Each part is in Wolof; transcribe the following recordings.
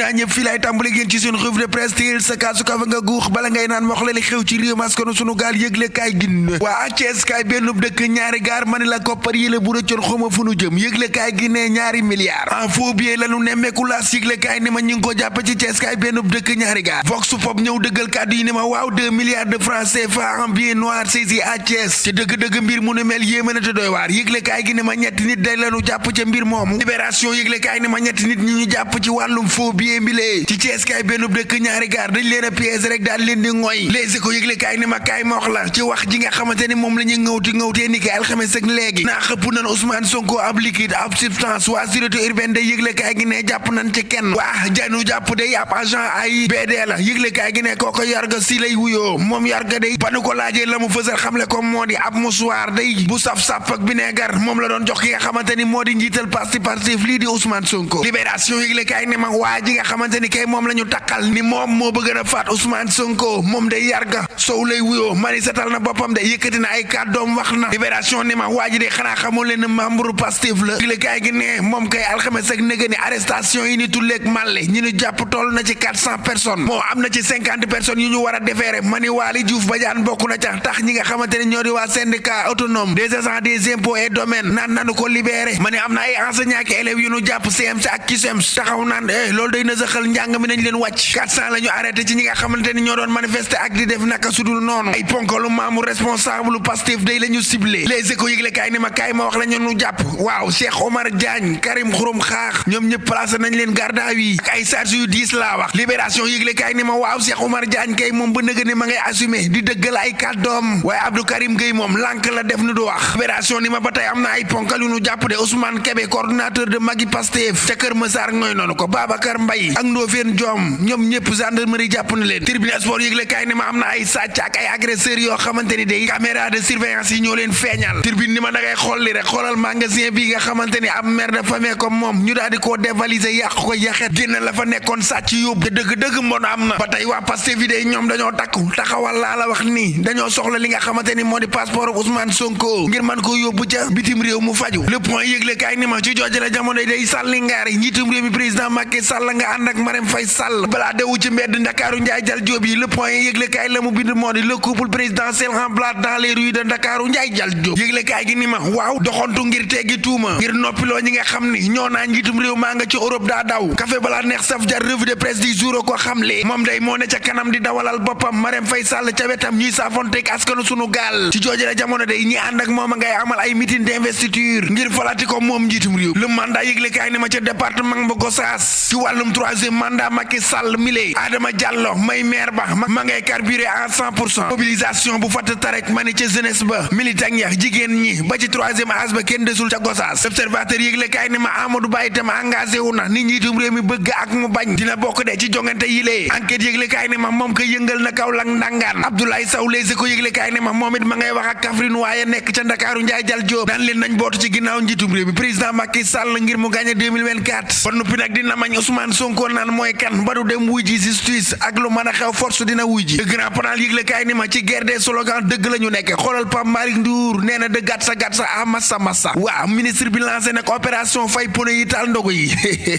naa ñëpp fii laay tàmbali génn ci seen revue de presse teel sa kaasu kafe nga guux bala ngay naan wax la li xew ci réew maskanu sunu gaal yëgle kaay gin waa Thiès kaay bennub dëkk ñaari gaar mani la koppar yële bu rëccoon xoma fu nu jëm yëgle kaay gi ne ñaari milliards en faux billet lanu nemmeeku laas yëgle kaay ni ma ñi ngi ko jàpp ci Thiès kaay bennub dëkk ñaari gaar vox pop ñëw dëggal kàddu yi ni ma waaw 2 milliards de francs CFA en billets noirs saisis à Thiès ci dëgg-dëgg mbir mu nu mel yéeme na te doy waar yëgle kaay gi ni ma ñetti nit day lanu jàpp ca mbir moomu libération yëgle kaay ni ma ñetti nit ñi ñu jàpp ci wàllum faux billet mbile ci Thiès kaay bennub dëkk ñaari gaar dañ leen a piège rek daal leen di ngoy Les Échos yëgle kaay ni ma kaay ma wax la ci wax ji nga xamante ni moom la ñuy ngawtee ni ki alxames ak léegi naa xëpp nañ Ousmane Sonko ab liquide ab substance waa sûreté urbaine day yëgle kaay gi ne jàpp nañ ci kenn waa janu jàpp day ab agent AIBD la yëgle kaay gi ne kooko yarga si lay wuyoo moom yarga day ba nu ko laajee la mu fësal xamle ko moo di ab musuwaar day bu saf-saf ak bineegar moom la doon jox ki nga xamante ni moo di njiital parti Pastef lii di Ousmane Sonko libération yëgle kaay ne ma waa ji nga xamante ni kay moom la ñu takkal ni moom moo bëgg a faat Ousmane Sonko moom day yarga sow lay wuyoo mani setal na boppam de yëkkati na ay kàddoom wax na libération ni ma waa ji de xanaa xamoo leen ne membre Pastef la yëgle kaay gi ne moom kay alxames ak nëga ni arrestation yi ni tulleeg màlle ñi ñu jàpp toll na ci 400 personnes moo am na ci 50 personnes yu ñu war a defeere mani Waly Diouf Badiane bokk na ca tax ñi nga xamante ne ñoo di waa syndicat autonome des agents des impôts et domaines naan nanu ko libéré mani am na ay enseignants ki élèves yu ñu jàpp CMC ak CUSEMS taxaw naan loolu day na saxal njàng mi nañ leen wàcc 400 la ñu arrêté ci ñi nga xamante ni ñoo doon manifester ak di def naka sudul noonu ay ponkalu maamu responsable Pastef day la ñu ciblé Les Échos yëgle kaay ni ma kaay ma wax la ñu jàpp waaw Cheikh Omar Diagne Karim Xurum Xaax ñoom ñëpp placé nañ leen garde à vue ak ay charge yu diis laa wax libération yëgle kaay ni ma waaw Cheikh Omar Diagne kay moom ba nëga ni ma ngay assumé di dëggal ay kàddoom waaye Abdou Karim Gueye moom lànk la def nu du wax libération ni ma ba tey am na ay ponkal yu ñu jàpp de Ousmane Kébé coordonnateur de Magui Pastef ca Kër Massar ngooy noonu ko Babacar Mbaye ak Ndofène Diom ñoom ñëpp gendarmerie jàpp na leen Tribune Sport yëgle kaay ni ma am na ay sàcc ak ay agresseurs yoo xamante ni day caméra de surveillance yi ñoo leen feeñal Tribune ni ma da ngay xool li rek xoolal magasin bi nga xamante ni ab mère de famille comme moom ñu daal di koo dévaliser yàq ko yaxet génn la fa nekkoon sàcc yóbbu te dëgg-dëgg mbon am na ba tey waa Pastef yi day ñoom dañoo takku taxawal laa la wax nii dañoo soxla li nga xamante ni moo di passeport Ousmane Sonko ngir man ko yóbbu ca bitim réew mu faju Le Point yëgle kaay ni ma ci jooju la jamono day sàlli ngaari njiitum réew mi président Macky Sall nga ànd ak Marème Faye Sall balaa dewu ci mbedd Ndakaaru Njaay jal Jóob yi Le Point yëgle kaay la mu bind moo di le couple présidentiel en place dans les rues de Ndakaaru Njaay jal Jóob yëgle kaay gi ni ma waaw doxantu ngir teggi tuuma ngir noppiloo ñi nga xam ni ñoo naa njiitum réew maa nga ci Europe daa daw café balaa neex saf jar revue de presse du jour ko xamle moom day moo ne ca kanam di dawalal boppam Marème Faye Sall ca wetam ñuy saafonteeg askanu sunu gaal ci jooju la jamono day ñi ànd ak moom a ngay amal ay meeting d'investiture ngir falati ko moom njiitum réew le mandat yëgle kaay ni ma ca département ba Gossas ci wàllum 3e mandat Macky Sall mile Adama Diallo may maire ba ma ngay carburé à 100% mobilisation bu fatt tarek ma ni ca jeunesse ba militant ya jigéen ñi ba ci 3e âge ba kenn desul ca Gossas observateur yëgle kaay ni ma Amadou Ba itam engagé wu na ni njiitum réew mi bëgg ak mu bañ dina bokk de ci jongante yilee enquête yëgle kaay ni ma moom ko yëngal na Kaolack ndangaan Abdoulaye Sow Les Échos yëgle kaay ni ma moom it ma ngay wax ak Kaffrine waaye nekk ca Ndakaaru Njaay jal Jóob daan leen nañ bootu ci ginnaaw njiitum réew mi président Macky Sall ngir mu gagné 2024 ba noppi nag dina mañ Ousmane Sonko naan mooy kan ba du dem wuy ji justice ak lu mën a xew force dina wuy ji grand panel yëgle kaay ni ma ci guerre des slogans dëgg la ñu nekk xoolal Pape Malick Ndour nee na de gàtt sa a massa waaw ministre bi lancé nag opération fay pono yi taal ndogu yi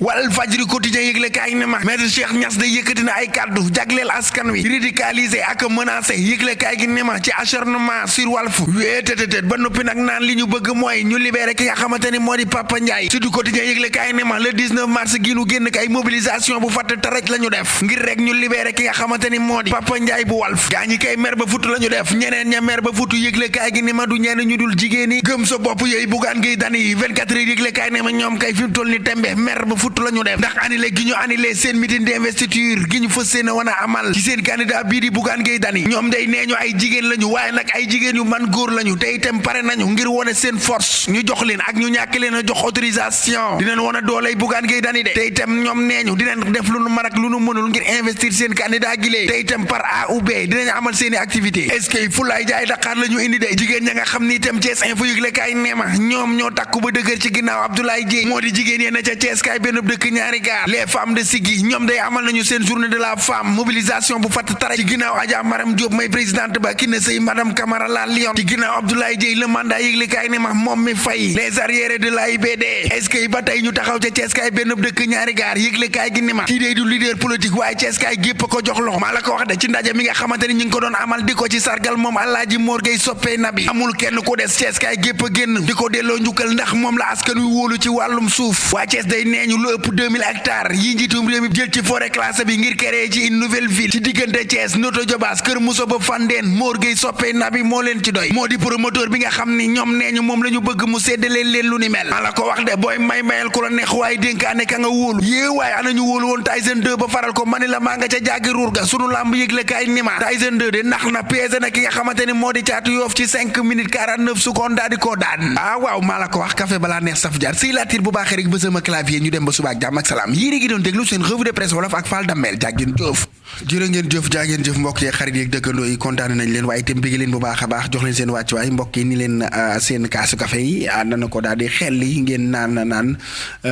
Walf Fadjri quotidien yëgle kaay ni ma maître Cheikh Niass day yëkkati na ay kàddu jagleel askan wi radicalisé ak menacé yëgle kaay gi ni ma ci acharnement sur Walf wéetététét ba noppi nag naan li ñu bëgg mooy ñu libéré ki nga xamante ni moo di Papa Ndiaye Sud Quotidien yëgle kaay ni ma le 19 mars gi nu génn kay mobilisation bu fatt taraj la ñu def ngir rek ñu libéré ki nga xamante ni moo di Papa Ndiaye bu Walf gaa ñi kay mer ba futu la ñu def ñeneen ña mer ba futu yëgle kaay gi ni ma du ñenn ñu dul jigéen yi gëm sa bopp yooyu Bougane Gueye Dany 24 heures yëgle kaay ni ma ñoom kay fi mu toll ni tembe mer ba futu la ñu def ndax annulé gi ñu annulé seen meeting d'investiture gi ñu fas yéene woon a amal ci seen candidat bii di Bougane Gueye Dany ñoom day nee ñu ay jigéen lañu waaye nag ay jigéen yu man góor lañu te itam pare nañu ngir wone seen force ñu jox leen ak ñu ñàkk leen a jox autorisation dinañ wane dooley Bougane Gueye Dany de te itam ñoom nee ñu dinañ def lu nu mën ak lu nu mënul ngir investir seen candidat gi lee te itam par A ou B dinañ amal seeni activité est-ce que fulaay jaay Dakar la ñu indi de jigéen ña nga xam ni itam Thiès Info yëgle kaay neema ñoom ñoo takku ba dëgër ci ginnaaw Abdoulaye Dieye moo di jigéen yee na ca Thiès kaay benn dëkk ñaari gaar les femmes de Siggi ñoom day amal nañu seen journée de la femme mobilisation bu fatt tara ci ginnaaw Adja Maram Diop may présidente ba ki ne sëy madame Camara la Lion ci ginnaaw Abdoulaye Dieye le mandat yëgle kaay ne ma moom mi fay les arriérés de l'AIBD est-ce que ba tey ñu taxaw ca Thiès kaay benn dëkk ñaari gaar yëgle kaay gi ni ma kii dee du leader politique waaye Thiès kaay gépp ko jox loxo maa la ko wax de ci ndaje mi nga xamante ni ñu ngi ko doon amal di ko ci sargal moom Alaaji Mor Gueye soppee nabi amul kenn ku des Thiès kaay gépp a génn di ko delloo njukkal ndax moom la askan wi wóolu ci wàllum suuf waa Thiès day neeñu lu ëpp 2000 hectares yi njiitum réew mi jël ci forêt classée bi ngir créer ci une nouvelle ville ci diggante Thiès Notto Diobass Kër Moussa ba Fandène Mor Gueye soppee nabi moo leen ci doy moo di promoteur bi nga xam ni ñoom neeñu moom la ñu bëgg mu séddaleen leen lu ni mel maa la ko wax de booy mayal ku la neex waaye dénkaane ka nga wóolu yée waaye ana ñu wóolu woon Tyson 2 ba faral ko mani la maa nga ca jàggi ruur ga sunu lamb yëgle kaay nima Tyson 2 de nax na piège na ki nga xamante ni moo di Caatu Yoof ci 5 minutes 49 secondes daal di koo daan waaw maa la ko wax café balaa neex saf jaar si laatir bu baaxee rek ba sama clavier ñu dem ba suba ak jàmm ak salaam yéen a ngi doon déglu seen revue de presse wolof ak Fall Damel jàggeen jëf jërë ngeen jëf jaageen jëf mbokk yi xarit yi dëkkandoo yi kontaan nañ leen waaye itam bëgg leen bu baax a baax jox leen seen wàccuwaay mbokk yi ni leen seen kaasu café yi dana ko daal di xel li ngeen naan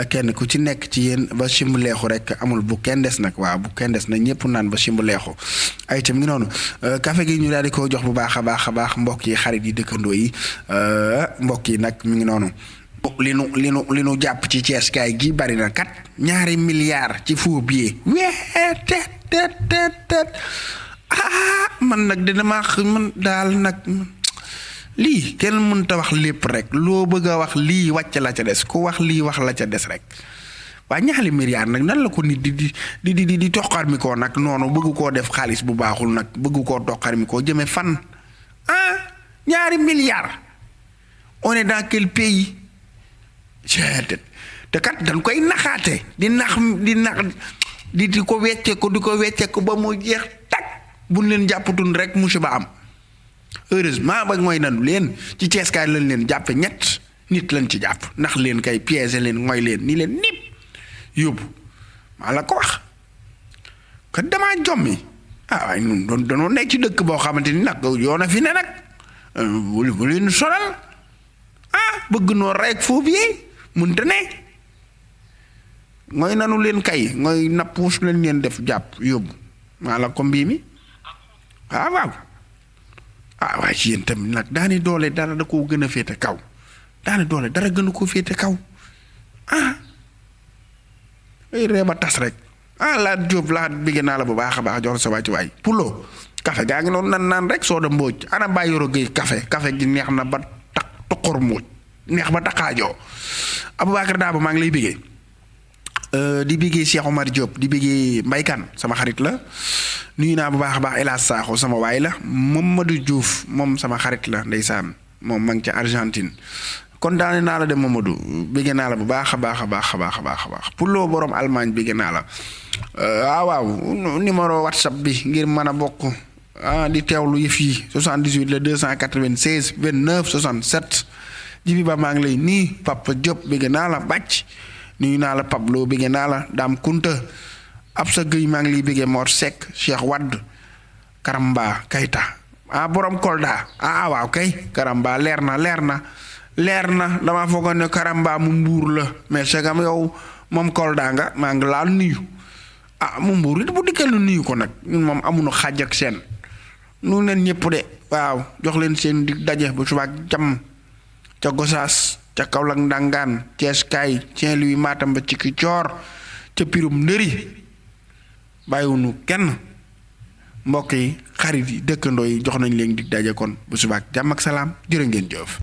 kenn ku ci nekk ci yéen ba simb leexu rek amul bu kenn des nag waaw bu kenn des na ñëpp naan ba simb leexu ay itam ngi noonu café gi ñu daal di ko jox bu baax a baax mbokk yi xarit yi dëkkandoo yi mbokk yi nag mi ngi noonu li nu jàpp ci Thiès kaay gi bari na kat 2 milliards ci faux billets tet man nag dina ma man daal nag lii kenn mënta wax lépp rek loo bëgg a wax lii wàcc la ca des ku wax lii wax la ca des rek waa 2 milliards nag nan la ko nit di toqar mi ko nag noonu bëgg koo def xaalis bu baaxul nag bëgg koo toqar mi koo jëme fan 2 milliards on est dans quel pays te kat dañ koy naxaate di nax di ko wecce ko ba mu jeex tak buñ leen jàppatun rek musiba am heureusement ba mooy nanu leen ci Thiès kaay lañ leen jàppe ñett nit lañ ci jàpp ndax leen kay piéger leen mooy leen ni leen nip yóbbu maa la ko wax kat damaa jommi waaye ñun dañoo nekk ci dëkk boo xamante ni nag yoona fi ne nag bu leen sonal bëgg noo rek foofu yi munte ne mooy nanu leen kay mooy nappuus leen def jàpp yóbbu maa la ko mbii mi waaw waaye ci yéen tamit nag daani doole dara da koo gën a féete kaw daani doole dara gën a koo féete kaw ay reeba tas rek laat Jóob laat bigg naa la bu baax a baax jox sa wàcc waay pulo café gaa ngi noonu naan rek soo da mbooj ana bàyyi yoro géey café gi neex na ba tak toqor mbooj neex ba taqaajoo Aboubacar Daaba maa ngi lay biggee di biggee Cheikh Omar Diop di biggee Mbaykan sama xarit la nuyu naa bu baax a baax El Hadj Sakho sama waay la Mamadou Diouf moom sama xarit la ndeysaan moom ma ngi ca Argentine kon daane naa la de Mamadou biggee naa la bu baax a baax Pullo borom Allemagne biggee naa la waaw numéro WhatsApp bi ngir mën a bokk di teewlu yëf yi 78 la 296 29 67 jibi ba maa ngi lay nii Papa Diop biggee naa la bàcc nuyu naa la Pablo biggee naa la Dame Kunta ab sa gëy maa ngi liy biggee Mor Seck Cheikh Wadd Karamba Kayta borom Kolda waaw kay Karamba leer na dama foogoon ne Karamba mu mbuur la mais segam yow moom Kolda nga maa ngi laal nuyu mu mbuur it bu dikkal nu nuyu ko nag ñun moom amuñu xàjj ak seen nu leen ñëpp de waaw jox leen seen di daje bu subaak jàmm ca Gosaas ca Kaolack Ndangaan Thiès kaay Saint-Louis Matam ba ci ki coor ca pirum ndëri bàyyiwunu kenn mbokk yi xarit yi dëkkandoo yi jox nañ leen dig daje kon bu subaak jàmm ak salaam jërë ngeen jëf